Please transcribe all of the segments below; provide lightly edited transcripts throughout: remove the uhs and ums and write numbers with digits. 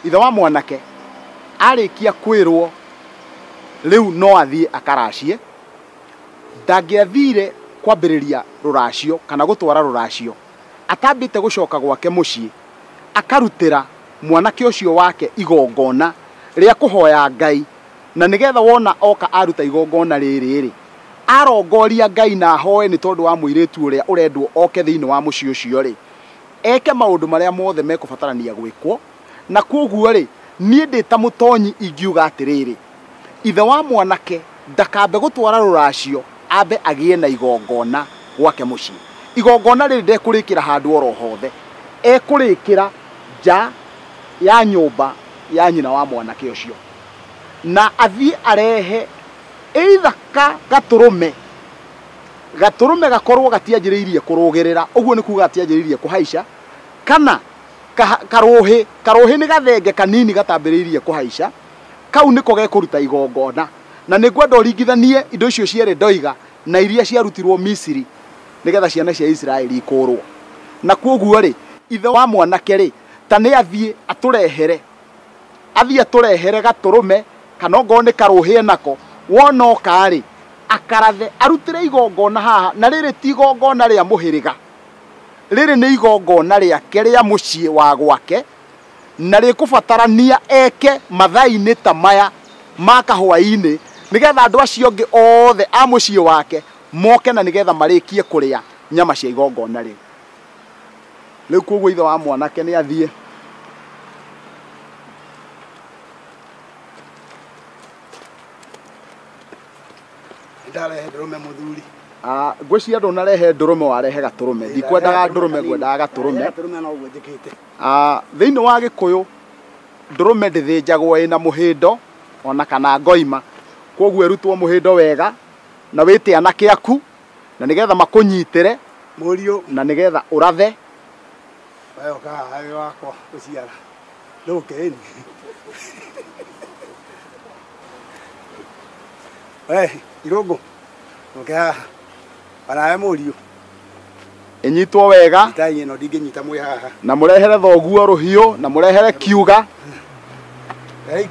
Ithe wa mwanake arĩkia kwĩrwo rĩu no athiĩ akaracie, ndangĩathire kwambĩrĩria rũracio kana gũtwara rũracio atambĩte gũcoka gwake mũciĩ akarutĩra mwanake ũcio wake igongona rĩa kũhoya Ngai, na nĩgetha wona oka aruta igongona rĩrĩ rĩ arongoria Ngai na ahoe nĩ tondũ wa mũirĩtu ũrĩa ũrendwo oke thĩinĩ wa mũciĩ ũcio rĩ, eke maũndũ marĩa mothe mekũbatarania gwĩkwo. Na koguo rĩ niĩ ndĩ ta mũtonyi ingiuga atĩrĩrĩ, ithe wa mwanake ndakambe gũtwara rũracio, ambe agĩe na igongona gwake mũciĩ. Igongona rĩrĩ ndekũrĩkĩra handũ oro hothe, ekũrĩkĩra nja ya nyũmba ya nyina wa mwanake ũcio, na athiĩ arehe either ka gatũrũme, gatũrũme gakorwo gatianjĩrĩirie kũrũgĩrĩra, ũguo nĩ kuga gatianjĩrĩirie kũhaica, kana karuhi, karuhi nĩ gathenge kanini gatambĩrĩirie kũhaica, kau nĩko gekũruta igongona. Na nĩ ngwenda ũringithanie indo icio cierĩ ndoiga na iria ciarutirwo Misiri nĩgetha ciana cia Isiraeli ikũrwo. Na koguo rĩ ithe wa mwanake rĩ ta nĩ athiĩ atũrehere, athiĩ atũrehere gatũrũme kana ongorwo nĩ karũhĩ nako, wona oka rĩ akarathe arutĩre igongona haha. Na rĩrĩ ti igongona rĩa mũhĩrĩga, rĩrĩ nĩ igongona rĩake rĩa mũciĩ wa gwake, na rĩkũbatarania eke mathaa-inĩ ta maya ma kahũa-inĩ nĩgetha andũ acio angĩ othe a mũciĩ wake moke na nĩgetha marĩkie kũrĩa nyama cia igongona rĩu. Rĩu koguo ithe wa mwanake nĩ athiĩ ndarehe ndũrũme mũthuri. Ngwĩciria ndũnarehe ndũrũme, warehe gatũrũme. Ndikwendaga ndũrũme, ngwendaga gatũrũme. Gatũrũme no ũguo njĩkĩte. Thĩinĩ wa Gĩkũyũ ndũrũme ndĩthĩnjagwo ĩna mũhĩndo ona kana ngoima, koguo ĩrutwo mũhĩndo wega na wĩte anake aku na nĩgetha makũnyitĩre Mũriũ. Na nĩgetha ũrathe. We ũka haha wĩ wakwa gũciara. Ndũke ĩni. We Irũngũ. Ũke haha. Onawe mũriũ. Ĩnyitwo wega. Itai ĩno ndingĩnyita mwĩ haha. Na mũrehere thoguo rũhiũ na mũrehere kiuga.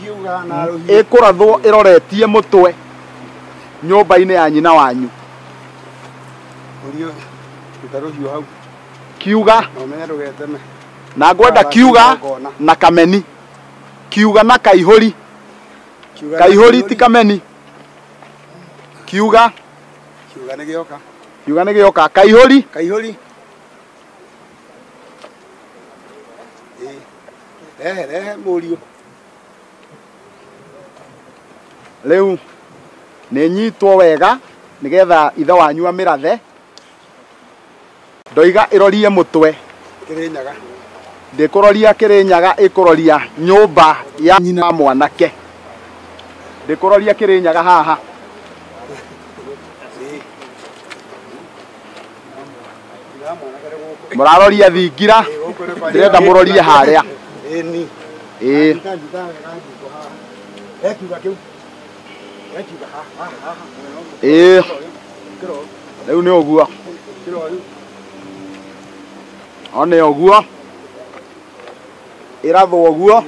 Kiuga na rũhiũ. Ĩkũrathwo ĩroretie mũtwe nyũmba-inĩ ya nyina wanyu. Mũriũ, ruta rũhiũ hau. Kiuga. Na ũmenye ndũgeteme. Na ngwenda kiuga na kameni. Kiuga na kaihũri. Kaihũri ti kameni. Kiuga. Kiuga nĩ gĩoka. Kiuga nĩ gĩoka. Kaihũri. Kaihũri. Ĩĩ. Rehe rehe mũriũ. Rĩu nĩ nyitwo wega nĩgetha ithe wanyu amĩrathe. Ndoiga ĩrorie mũtwe. Kĩrĩnyaga. Ndĩkũroria Kĩrĩnyaga, ĩkũroria nyũmba ya nyina mwanake. Ndĩkũroria Kĩrĩnyaga haha. Mũraroria thingira, ndĩrenda mũrorie harĩa. Ĩĩ. Ĩĩ. Rĩu nĩ ũguo. One ũguo. Ĩrathwo ũguo.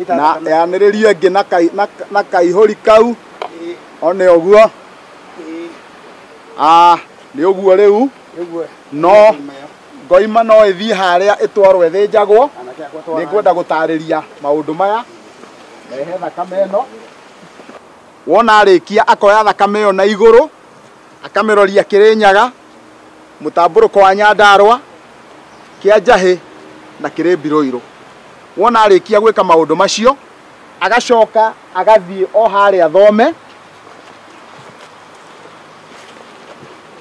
Na yanĩrĩrio ĩngĩ na kaihũri kau. One ũguo. Nĩ ũguo rĩu. No ngoima no ĩthiĩ harĩa ĩtwarwo ĩthĩnjagwo. Nĩngwenda gũtarĩria maũndũ maya. Rehe thakame ĩno. Wona arĩkia akoya thakame ĩyo na igũrũ akamĩroria Kĩrĩnyaga, mũtambũrũko wa Nyandarũa, kĩa Njahĩ na kĩrĩ Mbirũirũ. Wona arĩkia gwĩka maũndũ macio agacoka agathiĩ o harĩa thome,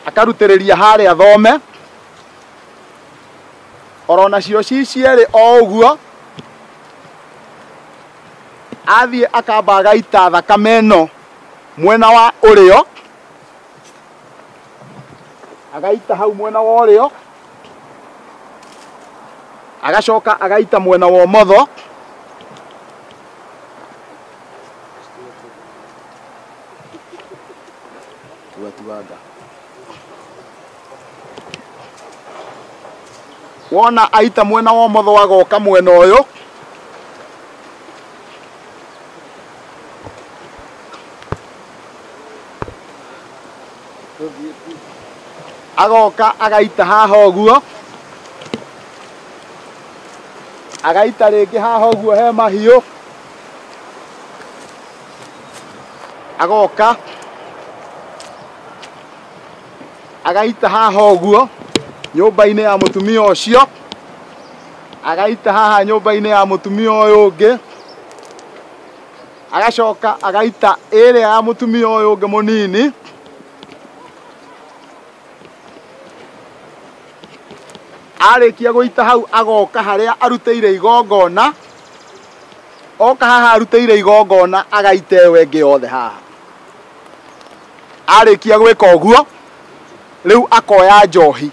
akarutĩrĩria harĩa thome oro nacio ci cierĩ o ũguo. Athiĩ akamba agaita thakame ĩno mwena wa ũrĩo, agaita hau mwena wa ũrĩo, agacoka agaita mwena wa ũmotho. Tuanga. Wona aita mwena wa ũmotho agoka mwena ũyũ. Agoka agaita haha ũguo, agaita rĩngĩ haha ũguo he mahiũ, agoka agaita haha ũguo nyũmba-inĩ ya mũtumia ũcio, agaita haha nyũmba-inĩ ya mũtumia ũyũ ũngĩ, agacoka agaita ĩrĩa ya mũtumia ũyũ ũngĩ mũnini. Arĩkia gũita hau agoka harĩa arutĩire igongona, oka haha arutĩire igongona agaita ĩyo ĩngĩ yothe haha. Arĩkia gwĩka ũguo rĩu akoya njohi.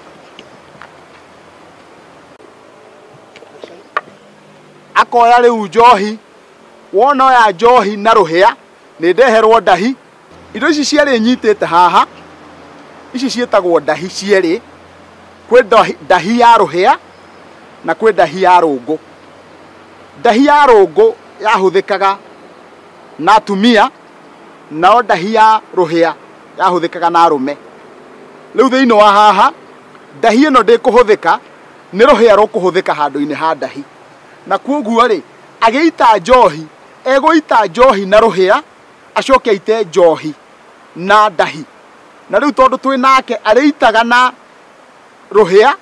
Akoya rĩu njohi. Wona oya njohi na rũhĩa nĩ ndeherwo ndahi. Indo ici cierĩ nyitĩte haha, ici ciĩtagwo ndahi cierĩ. Kwĩ ndahi ya rũhĩa na kwĩ ndahi ya rũngũ. Ndahi ya rũngũ yahũthĩkaga na atumia, nao ndahi ya rũhĩa yahũthĩkaga na arũme. Rĩu thĩinĩ wa haha ndahi ĩno ndĩkũhũthĩka, nĩ rũhĩa rũkũhũthĩka handũ-inĩ ha ndahi. Na kuoguo rĩ, agĩita njohi, egũita njohi na rũhĩa, acoke aite njohi na ndahi. Na rĩu tondũ twĩ nake arĩitaga na rũhĩa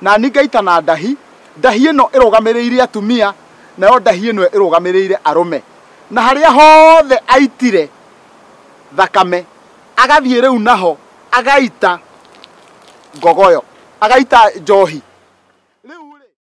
na niĩ ngaita na ndahi. Ndahi ĩno ĩrũgamĩrĩire atumia, nayo ndahi ĩno ĩrũgamĩrĩire arũme. Na harĩa hothe aitire thakame agathiĩ rĩu naho agaita ngogoyo, agaita njohi.